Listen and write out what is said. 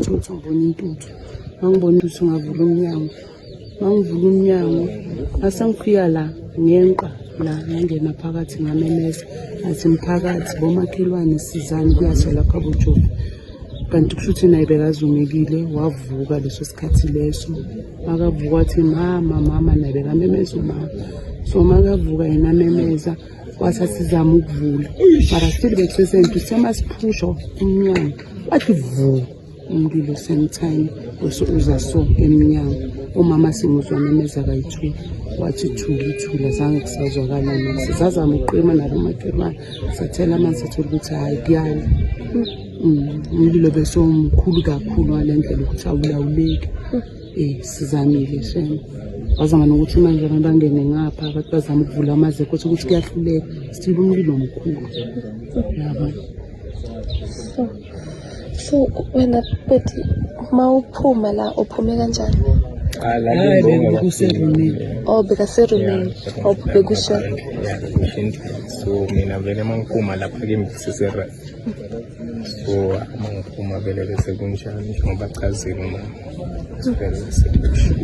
intuthu, ngibona intuthu. Mangibona intuthu ngavula umnyango. Mangivula umnyango mase ngifika la ngenqa la ngangena phakathi ngamemeza ngathi mphakathi bomakhelwane sizani kuyasha lapha bojovi. Kanti kusho ukuthi naye bekazumekile wavuka leso sikhathi leso. Makavuka wathi mama mama naye bekamemeza umama. So makavuka yena amemeza wathi asizame ukuvula mara still bekusesento sithe masiphusha umnyango wathi vu umlilo same time bese uza so emnyango umama simuzwa memeza kayi-two wathi thuli thula zange kusazwakala niks sazama ukuqima nabomakhelwane sathela amanzi sathola ukuthi hhayi kuyala. Umlilo bese umkhulu kakhulu ngale ndlela ukuthi awulawuleki. Sizamile shame. Wazama nokuthi manje abantu bangene ngapha abantu bazama ukuvula amaziko kodwa ukuthi kuyahluleka still umlilo mkhulu yabo. So wena bhuti mawuphuma la uphume kanjani? Hayi bekuserumini. Oh bekaserumini. Oh bekusha. So mina vele mangiphuma lapha kimi kusese-right. So uma ngiphuma vele bese kunjani njengoba chazile uma vele sekusha.